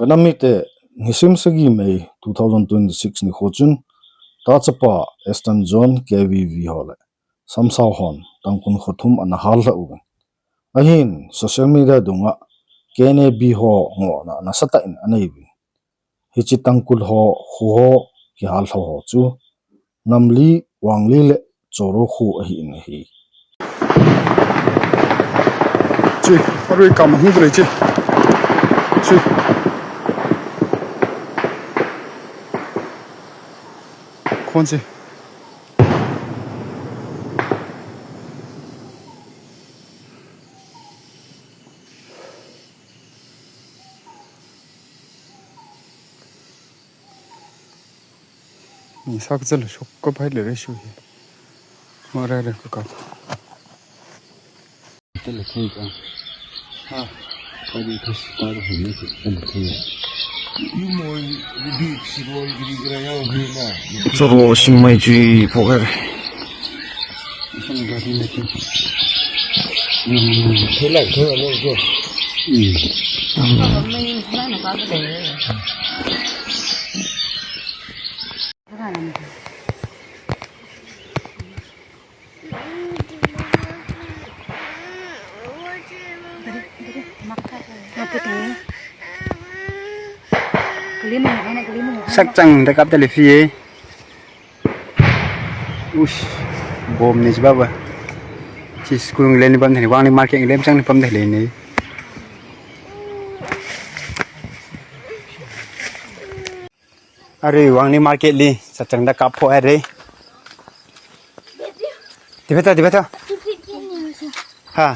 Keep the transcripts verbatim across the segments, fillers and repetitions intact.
Namite, nisim sagi May two thousand twenty-six nikho chun, tachapa Eastern Zone K V V ho le Samsao hon Tangkhul kho thum ana hal lha uvin. Ahin social media dunga K N A B ho ngohna nasatah in anei uvin. Hiche Tangkhul ho kho ho kihal lha ho chu Namli, Wangli le Choro kho ahi in ahi. Chi, arui kam hung le chi. Chi. Kon chi. Ni sak jal shok ka phai le re shu hi. Ma re re ka ka. Tele thei ka. Ha. Ka di ka si ka ro hi ni si tele thei. Yu mo bi si ro ri ra ya hi na. Choro sing mai chui pho ka. Sakchang da kap da le fi e. Ush, bom ni baba. Chi school leni pam thani, Wangli market leni chang ni pam thani ni. Are, Wangli market li, sakchang da kap pho are. Di beta, di beta. Ha.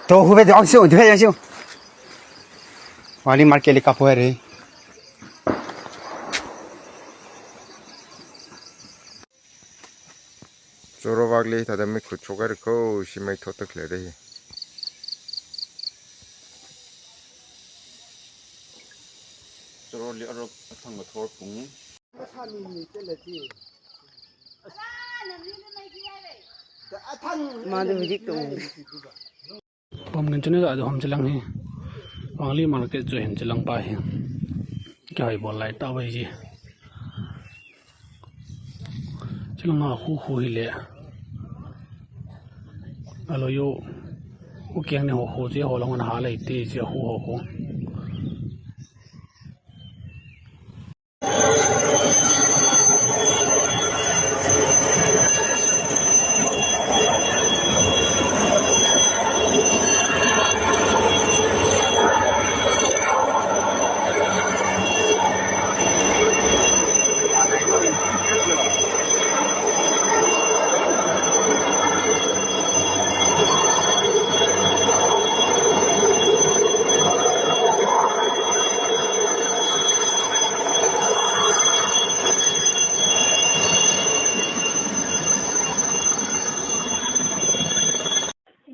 To hu be dong siu, di be dong siu. Wangli market li kap pho are. Choro Wangli thada mi khu choka ri ko, si mai tho tak le de. Choro li arop athang ka thor pung. Ma du hijik tu. Pam ngan chune da du ham chilang hi. Wangli market chu hin chilang pa hi. Kihoi bol lai ta vai ji. Chilang a khu khu hi le. Alo yo. U kiang ni ho khu chi ho long na ha lai te chi khu ho khu.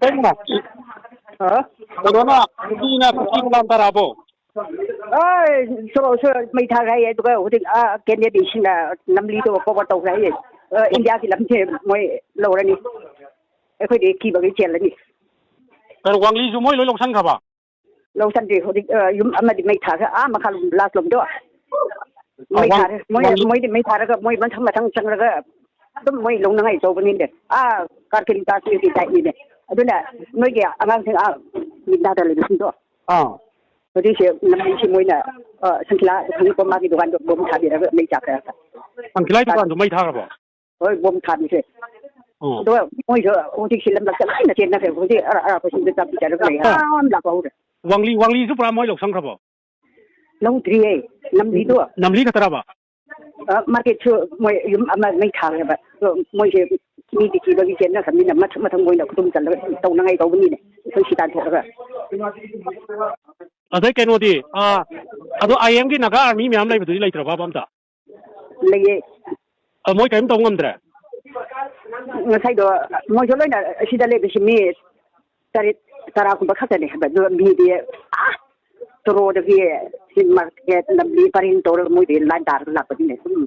Tengna. Ha? Corona, hindi na, hindi na lang tarabo. Ai, so, so, mai tha gai, to ka, hudi, a, Kenya di sina, Namli to, ko, ko, to gai. Eh, India ki lam che, moi, lo ra ni. Ekhoi de ki ba ki che la ni. Pero Wangli ju moi lo lo sang kha ba. Lo san de, hudi, eh, yum, ama di mai tha, a, ma kha lum, last lum do. Mai tha, moi, moi di mai tha, ka, moi, man thang, ma thang, chang, ka, tum, moi, long, na ngai, to, ni de. A, kar kin ta, si, si, tai, ni de. Aduna, moi, ke, angang, sing, a, mi da, da, le, do. Ah. Hudi se, nam, si, moi, na, eh, sangkila, sangkila, ko, ma, ki, dukan, do, bom, tha, di, da, mai, cha, ka. Sangkila, dukan, do, mai, tha, ka, ba. Hoi, bom tha mi se. Oh. To, moi jo, u tik si lam lak chalai na chen na ke, u tik ara, ara, ko si de tap chalo ko. Ah. Am la ko. Wangli, Wangli ju pura moi lok sang kha ba. Long tri e, Namli to. Namli kha tara ba. Ah, market chu moi yum ama mai tha ba. To, moi je ni ti ki ba ki chen na ka mi na ma ma thang moi na kutum chal to na ngai to ni ne. Ko si tan tho ka. Adai kei no di, ah, ado I M ki Naga Army mi am lai ba tu lai tra ba bam ta. Lei ye. A, moi kaim tong ngam dre. Ngasai do, moi jo loi na, sida le bisi mi, tari, tara kumba khata ne, ba do mi di, ah, toro de ki, sin market, na mi parin toro moi di, lan dar la pa di ne. Hmm.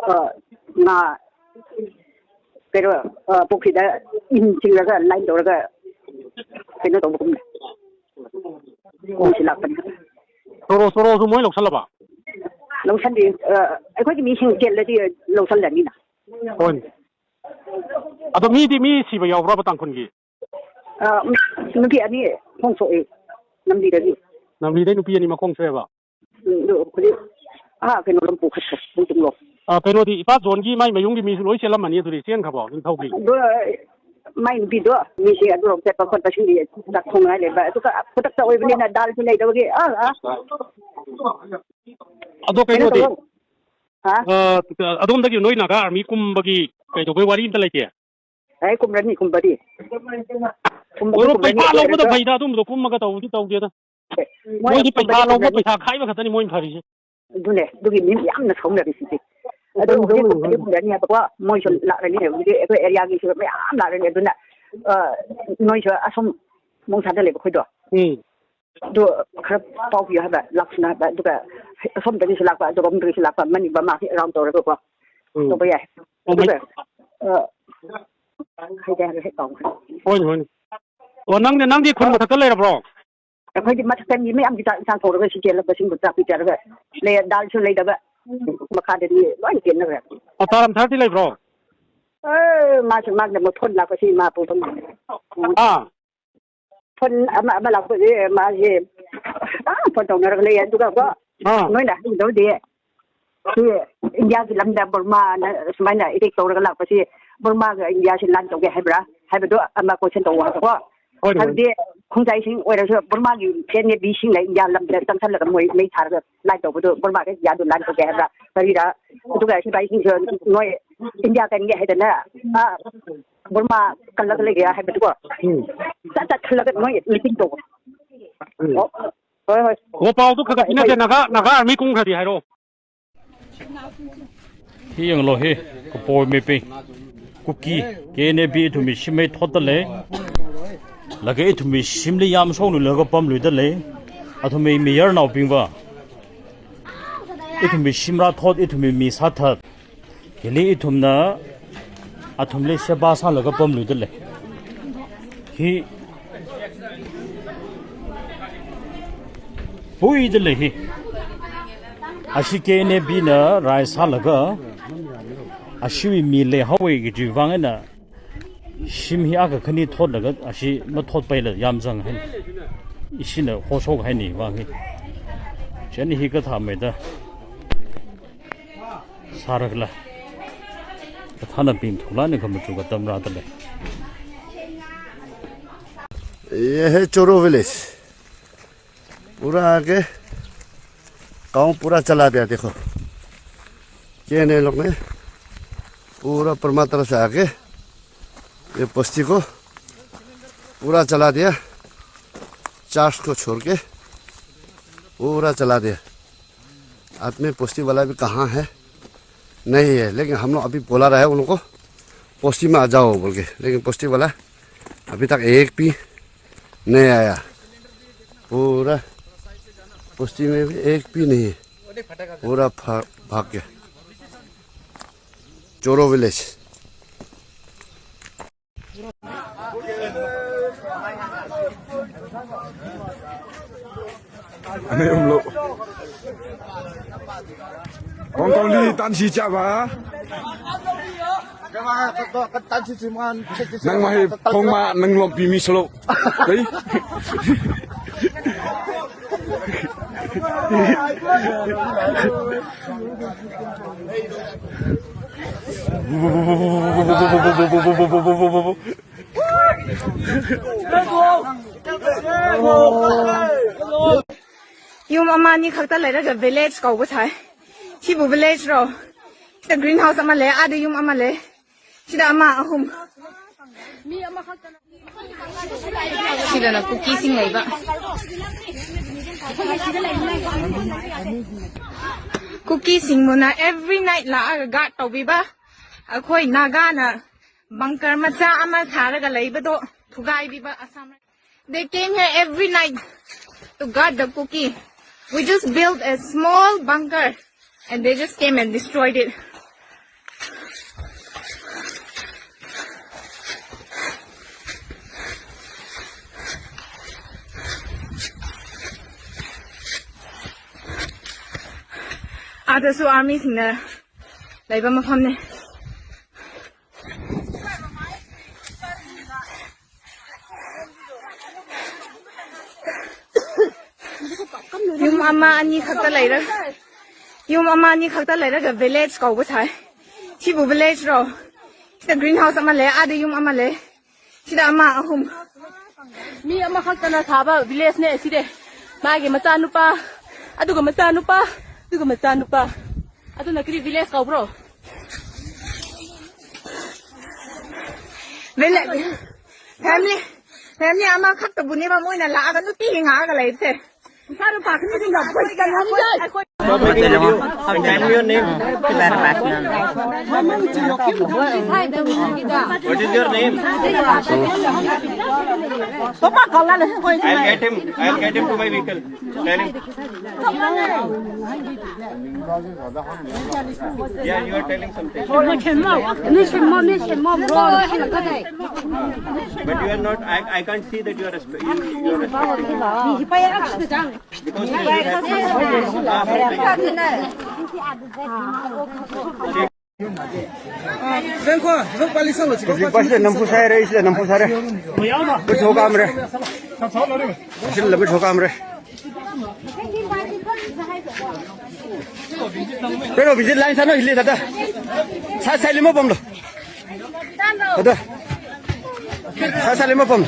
Ah, na, pero, ah, pukida, in sila ka, line toro ka, sino to kum. Ko sila pa di. ꯁꯣꯔꯣ, ꯁꯣꯔꯣꯁꯨ ꯃꯣꯏ ꯂꯧꯁꯜꯂꯕ? ꯂꯧꯁꯜꯂꯤ꯫ ꯑ, ꯑꯩꯈꯣꯏꯒꯤ ꯃꯤꯁꯤꯡ ꯆꯦꯜꯂꯗꯤ ꯂꯧꯁꯜꯂꯅꯤꯅ꯫ ꯍꯣꯏꯅꯦ꯫ ꯑꯗꯣ ꯃꯤꯗꯤ, ꯃꯤ ꯁꯤꯕ ꯌꯥꯎꯕ꯭ꯔꯕ ꯇꯥꯡꯈꯨꯜꯒꯤ? ꯑ, ꯅꯨꯄꯤ ꯑꯅꯤ ꯈꯣꯡ ꯁꯣꯛꯏ ꯂꯝꯕꯤꯗꯒꯤ꯫ ꯂꯝꯕꯤꯗꯩ ꯅꯨꯄꯤ ꯑꯅꯤ ꯃꯈꯣꯡ ꯁꯣꯛꯑꯦꯕ? ꯎꯝ, ꯑꯗꯨ ꯍꯧꯖꯤꯛ, ꯑꯥ, ꯀꯩꯅꯣꯔꯣꯝ ꯄꯨꯈꯠꯈ꯭ꯔꯦ, ꯕꯨꯡꯇꯨꯡꯂꯣꯝ꯫ ꯑ, ꯀꯩꯅꯣꯗꯤ, ꯏꯄꯥ ꯖꯣꯟꯒꯤ ꯃꯥꯏ ꯃꯌꯨꯝꯒꯤ ꯃꯤꯁꯨ ꯂꯣꯏ ꯆꯦꯜꯂꯝꯃꯅꯤ ꯑꯗꯨꯗꯤ, ꯆꯦꯟꯈ꯭ꯔꯕꯣ ꯅꯤꯡꯊꯧꯒꯤ? ꯑꯗꯣ, ꯃꯥꯏ ꯅꯨꯄꯤꯗꯣ, ꯃꯤꯁꯦ ꯑꯗꯨꯔꯣꯝ ꯆꯠꯄ ꯈꯣꯠꯄꯁꯤꯡꯗꯤ ꯆꯥꯛ ꯊꯣꯡꯅꯉꯥꯏ ꯂꯩꯕ, ꯑꯗꯨꯒ ꯈꯨꯗꯛꯇ ꯑꯣꯏꯕꯅꯤꯅ ꯗꯥꯜꯁꯨ ꯂꯩꯇꯕꯒꯤ, ꯑꯥ, ꯑꯥ꯫ ꯑꯗꯣ ꯀꯩꯅꯣ ꯀꯩꯅꯣꯗꯤ, ꯇꯧꯔꯣ꯫ ꯍꯥ? ꯑ, ꯑꯗꯣꯝꯗꯒꯤ ꯅꯣꯏ ꯅꯥꯒꯥ ꯑꯥꯔꯃꯤ ꯀꯨꯝꯕꯒꯤ ꯀꯩꯗꯧꯕꯩ ꯋꯥꯔꯤ ꯑꯝꯇ ꯂꯩꯇꯦ? ꯑꯦ, ꯀꯨꯝꯔꯅꯤ, ꯀꯨꯝꯕꯗꯤ꯫ ꯀꯨꯝꯕꯗꯤ ꯑꯣꯏꯔꯣ, ꯀꯨꯝꯔꯅꯤ, ꯄꯩꯁꯥ ꯑꯗꯨ ꯂꯧꯕꯗ ꯑꯣꯏꯔꯁꯨ ꯐꯩꯗ, ꯑꯗꯨꯝꯕꯗꯣ ꯀꯨꯝꯃꯒ ꯇꯧꯕꯗꯤ ꯇꯧꯗꯦꯗ꯫ ꯑꯦ, ꯃꯣꯏ ꯃꯣꯏꯗꯤ ꯄꯩꯁꯥ ꯀꯨꯝꯔꯅꯤ, ꯂꯧꯕ, ꯀꯨꯝꯔꯅꯤ꯫ ꯄꯩꯁꯥ ꯈꯥꯏꯕ ꯈꯛꯇꯅꯤ ꯃꯣꯏꯅ ꯐꯔꯤꯁꯦ꯫ ꯑꯗꯨꯅꯦ, ꯑꯗꯨꯒꯤ ꯃꯤ ꯌꯥꯝꯅ ꯁꯥꯎꯅꯔꯤꯁꯤꯗꯤ꯫ ꯑꯗꯨ ꯍꯣꯏ, ꯍꯧꯖꯤꯛ ꯍꯣꯏ, ꯀꯨꯝꯕꯗꯤ ꯍꯣꯏ꯫ ꯀꯨꯝꯔꯅꯤ ꯍꯥꯏꯕꯀꯣ, ꯃꯣꯏꯁꯨ ꯎꯝ꯫ ꯂꯥꯛꯂꯅꯤ, ꯍꯧꯖꯤꯛ ꯑꯩꯈꯣꯏ ꯑꯦꯔꯤꯌꯥꯒꯤꯁꯨ ꯃꯌꯥꯝ ꯂꯥꯛꯂꯅꯤ꯫ ꯑꯗꯨꯅ, ꯑ, ꯅꯣꯏꯁꯨ ꯑꯁꯣꯝ ꯃꯣꯡꯁꯥꯗ ꯂꯩꯕ ꯈꯣꯏꯗꯣ꯫ ꯎꯝ꯫ ꯑꯗꯨ ꯈꯔ ꯄꯥꯎ ꯄꯤꯌꯨ ꯍꯥꯏꯕ, ꯂꯥꯛꯁꯅꯨ ꯍꯥꯏꯕ, ꯑꯗꯨꯒ ꯑꯁꯣꯝꯗꯒꯤꯁꯨ ꯂꯥꯛꯄ, ꯑꯗꯨꯔꯣꯝꯗꯒꯤꯁꯨ ꯂꯥꯛꯄ, ꯃꯅꯤ ꯕꯔꯃꯥꯁꯤ ꯑꯦꯔꯥꯎꯟ ꯇꯧꯔꯒꯀꯣ꯫ ꯎꯝ꯫ ꯇꯧꯕ ꯌꯥꯏ꯫ ꯑꯣ, ꯃꯩ- ꯑꯗꯨꯒ, ꯑ, ꯍꯥꯏꯗꯤ ꯍꯥꯏꯔꯣ, ꯍꯦꯛ ꯀꯥꯎꯈ꯭ꯔꯦ꯫ ꯍꯣꯏꯅꯦ, ꯍꯣꯏꯅꯦ꯫ ꯑꯣ, ꯅꯪꯗꯤ, ꯅꯪꯗꯤ ꯈꯨꯟ ꯃꯊꯛꯇ ꯂꯩꯔꯕ꯭ꯔꯣ? ꯑꯩꯈꯣꯏꯗꯤ ꯃꯊꯛꯇ ꯃꯤ ꯃꯌꯥꯝꯒꯤ ꯆꯥꯛ ꯏꯟꯁꯥꯡ ꯊꯣꯡꯔꯒ ꯁꯤ ꯆꯦꯜꯂꯛꯄꯁꯤꯡꯕꯨ ꯆꯥꯛ ꯄꯤꯖꯔꯒ ꯂꯩ, ꯗꯥꯜꯁꯨ ꯂꯩꯗꯕ꯫ ꯃꯈꯥꯗꯗꯤ ꯂꯣꯏ ꯆꯦꯟꯅꯈ꯭ꯔꯦ꯫ ꯑꯣ, ꯇꯥꯔꯝꯊꯥꯔꯗꯤ ꯂꯩꯕ꯭ꯔꯣ? ꯑꯦ, ꯃꯥꯁꯨ, ꯃꯥꯒꯤ ꯑꯃꯨꯛ ꯐꯣꯟ ꯂꯥꯛꯄꯁꯤ ꯏꯃꯥ ꯄꯨ ꯐꯣꯟ꯫ ꯑꯥ꯫ ꯐꯣꯟ ꯑꯃ, ꯑꯃ ꯂꯥꯛꯄꯁꯤ ꯃꯥꯁꯦ, ꯑꯥ, ꯐꯣꯟ ꯇꯧꯅꯔꯒ ꯂꯩ꯫ ꯑꯗꯨꯒ ꯀꯣ, ꯑꯥ꯫ ꯅꯣꯏꯅ ꯍꯪꯗꯧꯗꯤ, ꯁꯤ ꯏꯟꯗꯤꯌꯥꯒꯤ ꯂꯝꯗ ꯕꯔꯃꯥꯅ ꯁꯨꯃꯥꯏꯅ ꯑꯦꯇꯦꯛ ꯇꯧꯔꯒ ꯂꯥꯛꯄꯁꯤ, ꯕꯔꯃꯥꯒ ꯏꯟꯗꯤꯌꯥꯁꯤ ꯂꯥꯟ ꯇꯧꯒꯦ ꯍꯥꯏꯕ꯭ꯔꯥ ꯍꯥꯏꯕꯗꯣ ꯑꯃ ꯀꯣꯏꯁꯟ ꯇꯧꯕ ꯍꯥꯏꯕꯀꯣ꯫ ꯍꯣꯏ, ꯍꯣꯏ꯫ ꯍꯥꯏꯕꯗꯤ ꯈꯣꯡꯖꯥꯏꯁꯤꯡ ꯑꯣꯏꯔꯁꯨ ꯕꯔꯃꯥꯒꯤ ꯁꯦꯅꯦꯕꯤꯁꯤꯡꯅ ꯏꯟꯗꯤꯌꯥ ꯂꯝꯗ ꯆꯪꯁꯜꯂꯒ ꯃꯣꯏ ꯃꯩ ꯊꯥꯔꯒ ꯂꯥꯟ ꯇꯧꯕꯗꯣ ꯕꯔꯃꯥꯒ ꯏꯟꯗꯤꯌꯥꯗꯣ ꯂꯥꯟ ꯇꯧꯒꯦ ꯍꯥꯏꯕ꯭ꯔꯥ ꯀꯔꯤꯔꯥ? ꯑꯗꯨꯒ ꯁꯤꯐꯥꯏꯁꯤꯡꯁꯨ ꯅꯣꯏ ꯏꯟꯗꯤꯌꯥ ꯀꯟꯒꯦ ꯍꯥꯏꯗꯅ, ꯑꯥ, ꯕꯔꯃꯥ ꯀꯜꯂꯒ ꯂꯩꯒꯦ ꯍꯥꯏꯕꯗꯨꯀꯣ꯫ ꯎꯝ꯫ ꯆꯠ ꯆꯠ ꯈꯜꯂꯒ ꯃꯣꯏ ꯃꯤꯇꯤꯡ ꯇꯧꯕ꯫ ꯎꯝ꯫ ꯑꯣ, ꯍꯣꯏ, ꯍꯣꯏ꯫ ꯑꯣ, ꯄꯥꯎꯗꯨ ꯈꯔ ꯈꯔ ꯄꯤꯅꯁꯦ, ꯅꯥꯒꯥ, ꯅꯥꯒꯥ ꯑꯥꯔꯃꯤ ꯀꯨꯝꯈ꯭ꯔꯗꯤ ꯍꯥꯏꯔꯛꯑꯣ꯫ Hi yanglo hi, Kapor Meipei, Kuki, K N A B ithum mi shim hi thot tale. Lage ithum mi shim le yam song lui laga pam lui tale. Athum mi mi yar nau ping va. Ithum mi shim ra thot, ithum mi mi sa that. Hili ithumna, athum le seba sa laga pam lui tale. Hi, pui tale hi. Ashi K N A B na rai sa laga. Ashi mi le hawi ki ju vang na. Shim hi aka khani thot laga, ashi ma thot pai la yam jang hen. Ishi na ho sok hen ni vang hi. Chani hi ka tha mai da. Sarak la. Ka thana pin thula ni ka mutu ka tamra ta le. ये है चोरो विलेज। पूरा आके गांव पूरा चला दिया, देखो। ये ने लोग ने पूरा परमात्रा से आके ये बस्ती को पूरा चला दिया, चर्च को छोड़ के पूरा चला दिया। आदमी बस्ती वाला भी कहाँ है, नहीं है, लेकिन हम लोग अभी बोला रहा है उन लोग को, बस्ती में आ जाओ बोल के, लेकिन बस्ती वाला अभी तक एक भी नहीं आया। पूरा बस्ती में भी एक भी नहीं है, पूरा भा-, भाग गया। चोरो village. Ani umlo. Kong kong li tan si cha ba. Nang mahi phong ma nang lom pi mi slo. Dei. Yum amani khakta leiraga village kaubasai. Sibu village ro. Sida greenhouse ama le, ada yum ama le. Sida ama ahum. Sidana Kuki sing leiba. Kuki sing muna every night la aga guard taubiba. Akhoi Naga na bunker macha ama saraga leiba do. Thugai biba Assam. They came here every night to guard the Kuki. We just built a small bunker and they just came and destroyed it. Adasu army singna laiba mafamne. Yum ama ani khakta laira. Yum ama ani khakta laira ga village kau ba thai. Sibu village ro. Sida greenhouse ama le, ada yum ama le. Sida ama ahum. Mi ama khaktana saba village ne side. Magi macha nupa. Aduga macha nupa. Aduga macha nupa. Aduna kiri village kau bro. Village. Family. Family ama khakta buni ba moina la aga nuti hinga aga lai se. Can you name? What is your name? I'll get him. I'll get him to my vehicle. Tell him. Yeah, you are telling something. But you are not. I, I can't see that you are. Respe- you, you are respecting. Because you have to. Sila nampu sare. Sila nampu sare. Becho kamre. Sila becho kamre. Pero visit line sano hili tata. Sa sa lima pom lo. Tata. Sa sa lima pom.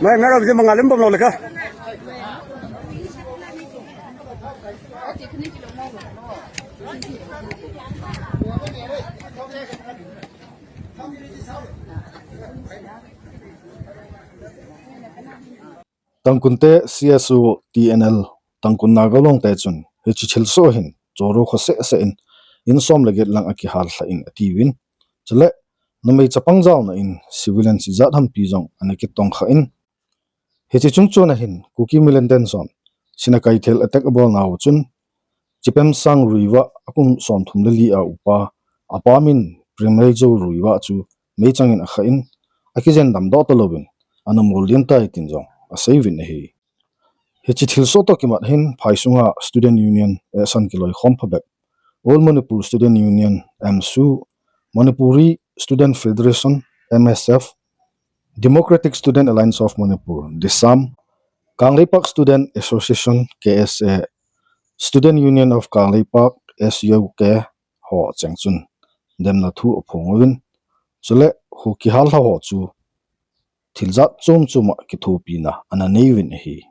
Mai, mai, Rob, je mangalim bom lo leka. Tangkhul te C S O T N L, Tangkhul Naga Long te chun, hiche thilsoh hin, Choro kho seh seh in, in som le get lang akihal lha in atiuvin. Chule, numei chapang jaona in, civilian ijat hampi jong ana kitong kha in. Hiche chung chon a hin, Kuki militant son, Sinakeithel attack abol nau chun, Chipemsang Ruiva akum som thum le li a upa, apa min Premreijou Ruiva chu meichang in akha in, akijen damdoh talouvin, ana mol ding tai tin jong aseiyuvin ahi. Hiche thilsoh toh kimat hin phai sunga Student Union, eh, asan kiloikhom phabep, All Manipur Student Union, AMSU, Manipuri Student Federation, M S F, Democratic Student Alliance of Manipur, DISAM, Kangleipak Student Association, K S A, Student Union of Kangleipak, S U K, ho cheng chun demna thu aphong uvin, chule kho kihal lha ho chu thil jat chom chom a kithopina ana neiuvin ahi.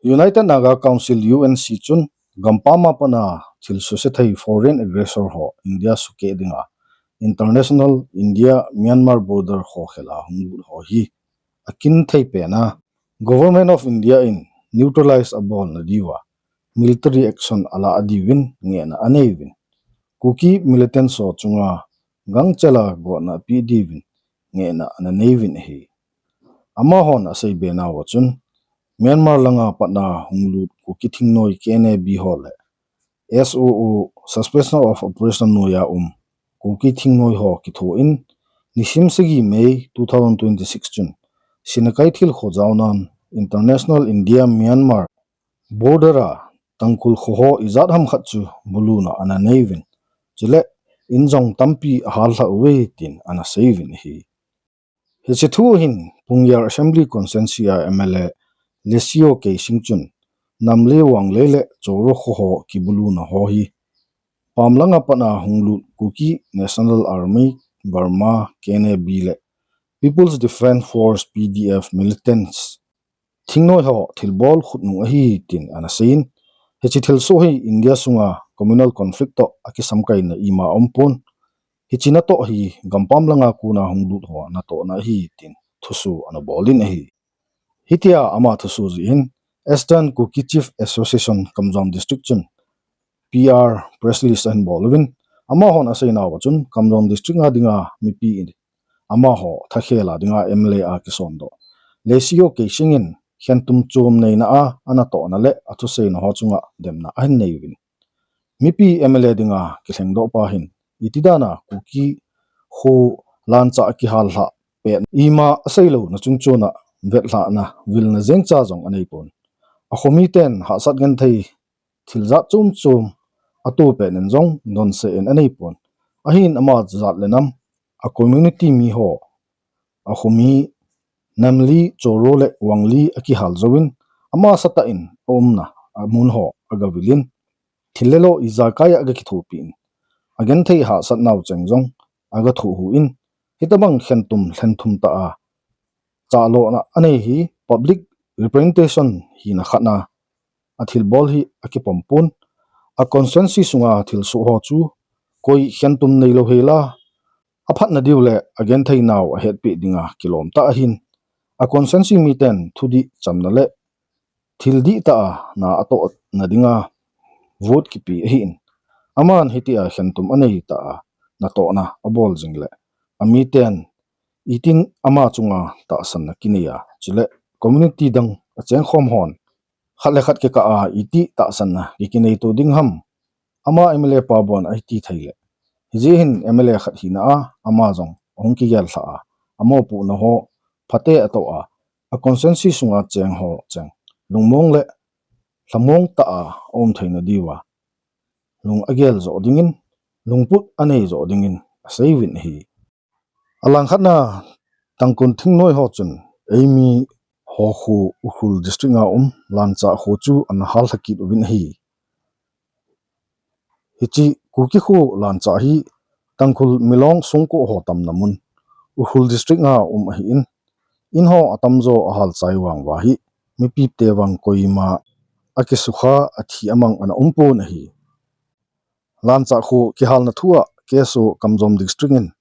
United Naga Council, U N C, chun gampam a pat a thil suse thei foreign aggressor ho India sukeh dinga international India Myanmar border khokhel a hung lut ho hi akin thei pen a, Government of India in neutralize abolna diuva military action ala diuvin ngehna aneiuvin, Kuki militant ho chunga gangchel a gotna ape diuvin ngehna ana neiuvin ahi. Amahon aseibe nauva chun, Myanmar langa pat a hung lut Kuki thingnoi K N A B ho le S O O, Suspension of Operation noiya um Kuki thingnoi ho kitho in, nisim sagi May two thousand twenty-six chun, Sinakeithel kho jaonan International India Myanmar border a Tangkhul kho ho ijat ham khat chu buluna ana neiuvin, chule in jong tampi ahal lha uve tin ana seiuvin ahi. Hiche thu hin Pungyar Assembly Constituency a M L A Lesio Keishing chun, nam le vang le le Choro kho ho kibuluna ho hi pam langa pat a hung lut Kuki National Army, Burma, K N A B le People's Defence Force, P D F, militants thingnoi ho thilbol khutnung ahi tin ana seiyin, hiche thilsoh hi India sunga communal conflict toh akisamkaina ima umpon, hiche natoh hi gampam langa kona hung lut ho natohna ahi tin thusoh ana bolin ahi. Hitia ama thusoh jeh hin Eastern Kuki Chief Association Kamjong District chun P R press release ahin bol uvin, amahon aseinauva chun Kamjong District a dinga mipi in amaho thakhel a dinga M L A a kisondoh Lesio Keishing in khentum chom neina a anatohna le athuseina ho chunga demna ahin nei uvin. Mipi M L A dinga kilhengdoh pa hin, itidana Kuki kho lanchah kihal lhah pen ima asei louna chungchona vetlhahna vilna jengcha jong anei pon. Akhomiten hahsat genthei thil jat chom chom ato pen in jong donse in anei pon. Ahin ama jat le nam, a community mi ho, akhomi nam li, choro le wang li akihal jouvin, amasatah in aumna amun ho agavilin, thil le lo ijakai a agakithopi in, agenthei hahsatnau cheng jong agathohu in, hitabang khentum lhenthum tah a chahlohna anei hi public representation hina khatna athilbol hi akipom pon. A constituency sunga thilsoh ho chu koi khentum neilou hela, aphatna diu le agentheinau ahetpeh dinga kilom tah ahin, a constituency miten thudih chamna le thil dihtah a na atohna dinga vote kipe ahin, aman hitia khentum anei tah a natohna abol jing le, amiten itin ama chunga tahsanna kinei a, chule community dang achengkhom hon khat le khat kikah a iti tahsanna kikinei to ding ham? Ama M L A pa bon ahiti thei le, hijeh hin M L A khat hina a ama jong ahung kigel lhah a, amopohna ho phate atoh a, a constituency sunga cheng ho cheng lungmong le lhamong tah a aum theina diuva lung agel joh dingin, lungput anei joh dingin asei uvin ahi. Alangkhatna, Tangkhul thingnoi ho chun eimi ho kho Ukhrul district a um Lanchah kho chu ana hallha kit uvin ahi. Hiche Kuki kho Lanchah hi Tangkhul Milong Songkho ho tamna mun Ukhrul district a um ahin, in ho atamjo ahal chai vang uva hi mipite vang koima akisukha athi amang ana um pon ahi. Lanchah kho kihalna thu a K S O Kamjong District in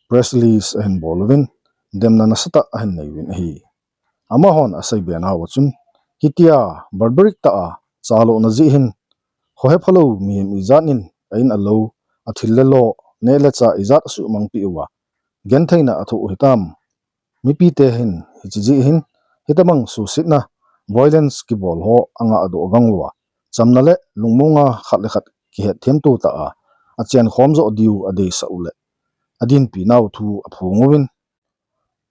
press release ahin bol uvin, demna nasatah ahin nei uvin ahi. Amahon asei be nauva chun, hitia barbaric tah a chahlohna jeh hin, khohe phalou mihem ijat in a in a lou, athil le lo, neh le chah ijat asuhmang peh uva, gentheina athoh u hitam? Mipite hin hiche jeh hin hitabang suhsetna, violence kibol ho angah doh vang uva, chamna le lungmonga khat le khat kihetthem to tah a, achenkhom joh diu adeisah u le, adinpi nau thu aphong uvin,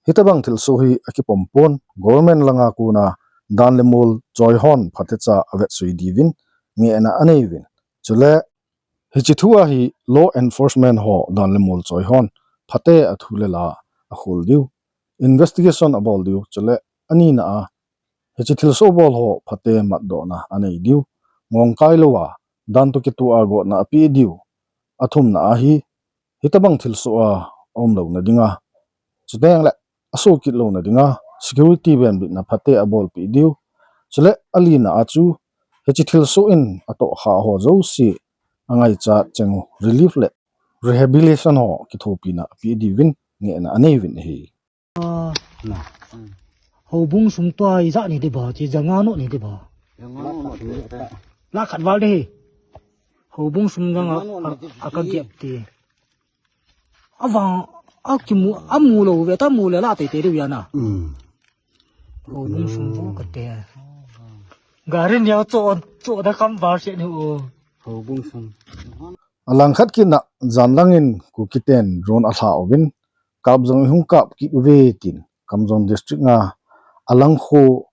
hitabang thilsoh hi akipom pon, government langa kona dan le mol choi hon phatecha avetsui diuvin ngehna anei uvin. Chule, hiche thu a hi law enforcement ho dan le mol choi hon phate a thu le la akhol diu, investigation abol diu, chule anina a hiche thilsoh bol ho phate matdohna anei diu, ngongkai louva dan toh kitoh a gotna apeh diu, athumna a hi hitabang thilsoh a aum louna dinga, chuteng le asoh kit louna dinga security venbitna phate abolpeh diu, chule alina a chu hiche thilsoh in atohkha ho jouse angaichat cheng u relief le rehabilitation ho kithopina apeh diuvin ngehna anei uvin ahi. Houbung sum tua ijat nei diba, chi janga no nei diba. Lakh khat val ding hi. Houbung sum janga a, a ka gep ti. Avang, akimu, amu lou ve, ta mu le la teitei diu ahi na. Houbung sum vo kate. Gari neo cho, cho da kam val se ni o. Houbung sum. Alangkhat kit na, janlangin Kukiten drone alha uvin, kap jong ihung kap kit uve tin, Kamjong District a, alang kho,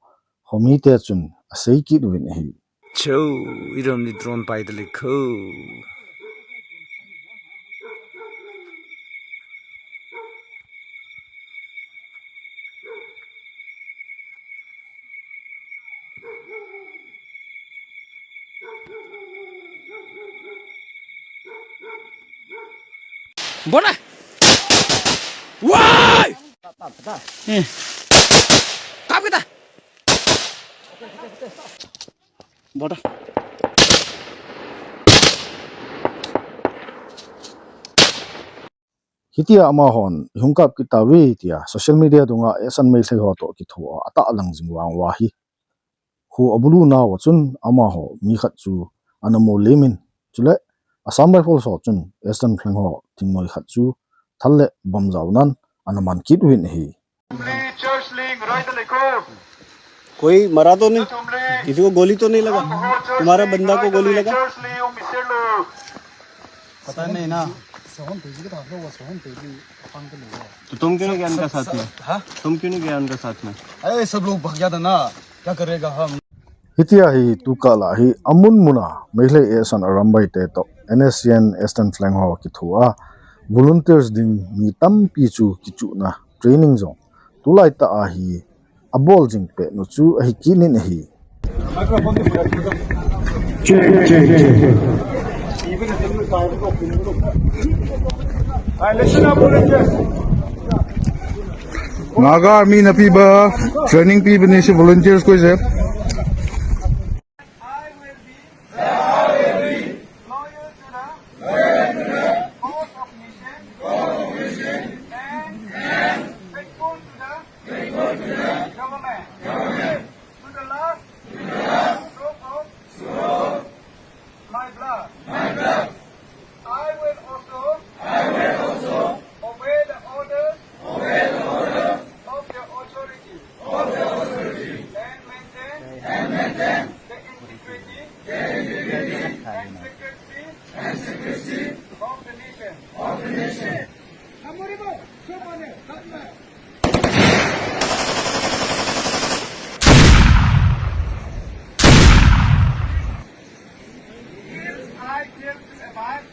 khomite chun asei kit uvin ahi. Cho, irom ni drone pai tale kho. Bona. Wai! Eh. Kap kita. Bol ta. Hitia amahon, ihung kap kit tauve tia social media dunga Eastern Meitei ho toh kithoa atahlang jing vang uva hi, kho abulu nauva chun amaho mi khat chu ana mol lemin, chule Assam Rifles ho chun Eastern Flank ho thingnoi khat chu thal le bomb jaonan ana man kit uvin ahi. कोई मरा तो नहीं? किसी को गोली तो नहीं लगा? तुम्हारा बंदा को गोली लगा? पता नहीं ना। तो तुम क्यों नहीं गया उनका साथ में? हाँ? तुम क्यों नहीं गया उनका साथ में? अरे, सब लोग भाग गया था ना, क्या करेगा हम? Hitia hi tukah lah hi amun muna Meitei Ehsan Arambai te toh N S C N Eastern Flank ho kithoa volunteers ding mi tampi chu kichuhna training jong tulai tah a hi abol jing pet nu chu ahi kit in ahi. Check, check, check. Naga Army na piba training piba ni si volunteers ko ise. Loyal to the cause of mission and faithful to the government. To the last drop of my blood. I will also obey the orders of the authority and maintain the integrity and secrecy of the nation. Till I came to abide,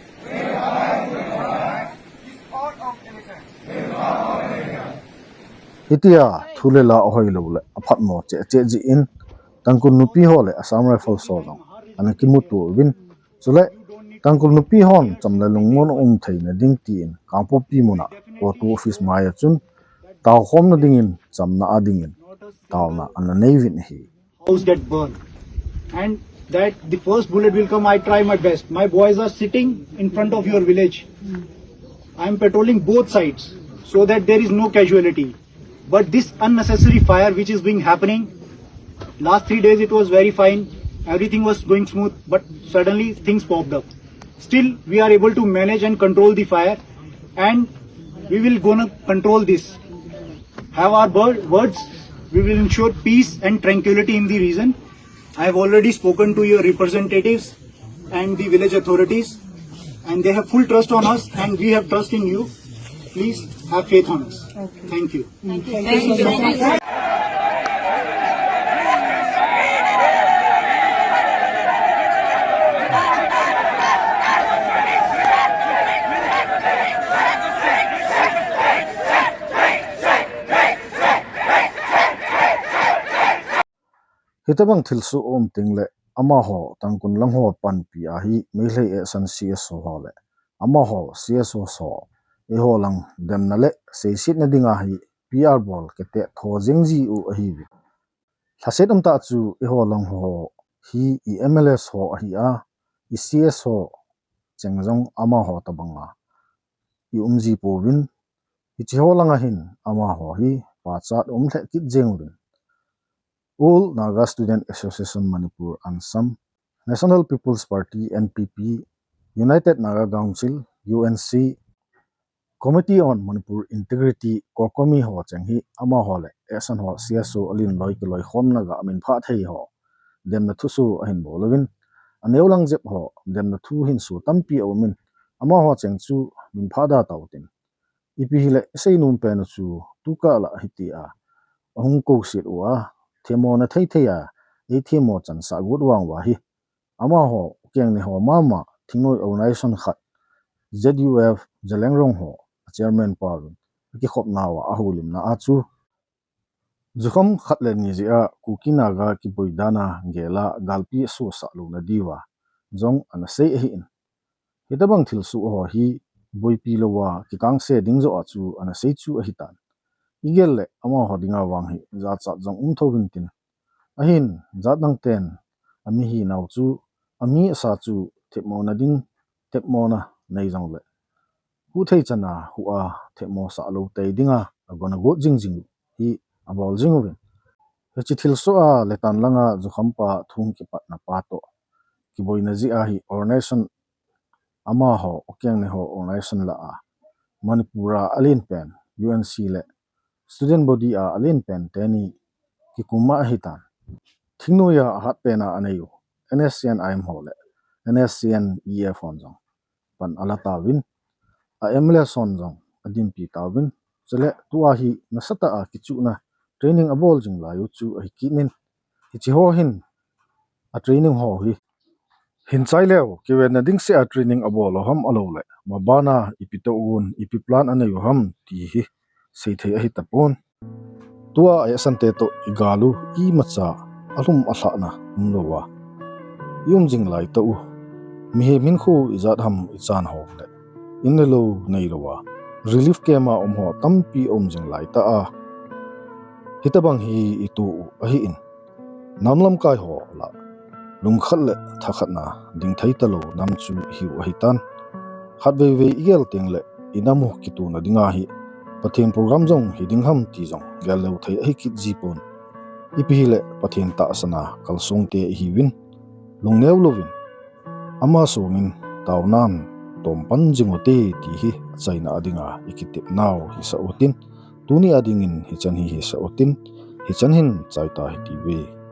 this all of innocence. Hitia thu le la ahoilou le aphatmo cheh cheh jeh in Tangkhul nupi ho le Assam Rifles ho jong ana kimuto uvin, chule Tangkhul nupi hon cham le lungmon um theina ding tin Kangpokpi muna CoTU office maiya chun taokhomna dingin chamna a dingin taona ana nei uvin ahi. House get burned. And that the first bullet will come, I try my best. My boys are sitting in front of your village. I am patrolling both sides so that there is no casualty. But this unnecessary fire which is being happening, last three days it was very fine, everything was going smooth, but suddenly things popped up. Still, we are able to manage and control the fire, and we will gonna control this. Have our wor- words, we will ensure peace and tranquility in the region. I have already spoken to your representatives and the village authorities, and they have full trust on us, and we have trust in you. Please have faith on us. Thank you. Hitobang thilsoh um teng le amaho Tangkhul lang ho panpi a hi Meitei Ehsan C S O ho le amaho C S O ho eiho lang demna le seisetna dinga hi P R bol kete tho jing jiu ahi. Lhaset um tah chu eiho lang ho hi i M L As ho ahi a, i C S O cheng jong amaho tobanga i um ji pouvin, hiche ho langa hin amaho hi pachat um lheh kit jeng uvin. All Naga Student Association Manipur, ANSAM, National People's Party, N P P, United Naga Council, U N C, Committee on Manipur Integrity, COCOMI ho cheng hi amaho le Ehsan ho C S O alen loi kiloikhomna ga minphah thei ho demna thusoh ahin bol uvin, aneo lang jep ho demna thu hinso tampi aumin, amaho cheng chu minphah da tautin. Ipi hile isei nom pen u chu tukah lah hitia ahung kouset uva, themmona thei thei a eithemmo chansah got vang uva hi amaho ukeng ne ho mama thingnoi organization khat, Z U F Zeliangrong ho a chairman pa vin akikhopna uva ahoulimna a chu jukham khat le ni jeh a Kuki Naga kiboi dan a gel a galpi asuhsah louna diuva jong ana sei ahin. Hitobang thilsoh ho hi boipi louva kikangse ding joh a chu ana sei chu ahitan. Igel le amaho dinga vang hi jachat jong um thou vin tin. Ahin jat dang ten ami hinau chu, ami asa chu themmona ding, themmona nei jongle huhthei chana huh a themmo sah lou tei dinga agonna got jingjing hi abol jing uvin. Hiche thilsoh a le tan langa jukhampa thung kipatna pa toh kiboina jeh a hi organization amaho ukeng ne ho organization lah a Manipur a alen pen U N C le student body a alen pen teni kikum a ahitan. Thingnoiya ahatpena aneiu NSCN-IM ho le NSCN-EF hon jong pan ala tauvin, a MLA hon jong adinpi tauvin, chule tua hi nasatah a kichuhna training abol jing laiu chu ahi kit in, hiche ho hin a training ho hi hin chaileu kivenna ding seh a training abol u ham, alouleh mabana ipi toh gon, ipi plan aneiu ham ti hi seithei ahi tapon. Tua a esante toh igalu imacha alhum alhahna umlouva ium jing laitah u, mihem hinkho ijat ham ichan ho le in le lou neilouva relief camp a umho tampi aum jing laitah a, hitobang hi itoh u ahin, nam lamkai ho lah lungkhat le thakhatna dingthei talou nam chu ihiu ahitan. Khatveivei igel tengleh inamu kitona dinga hi Pathen program jong hiding ham ti jong gelleu thei ahi kit jipon. Ipi hileh Pathen tahsana kalsongte ihiuvin, lungneo louvin ama songin taonan tompan jing ute ti hi achaina dinga ikitepnau hisah utin, tuni adingin hichan hi hisah utin, hichan hin chaita hitiuve.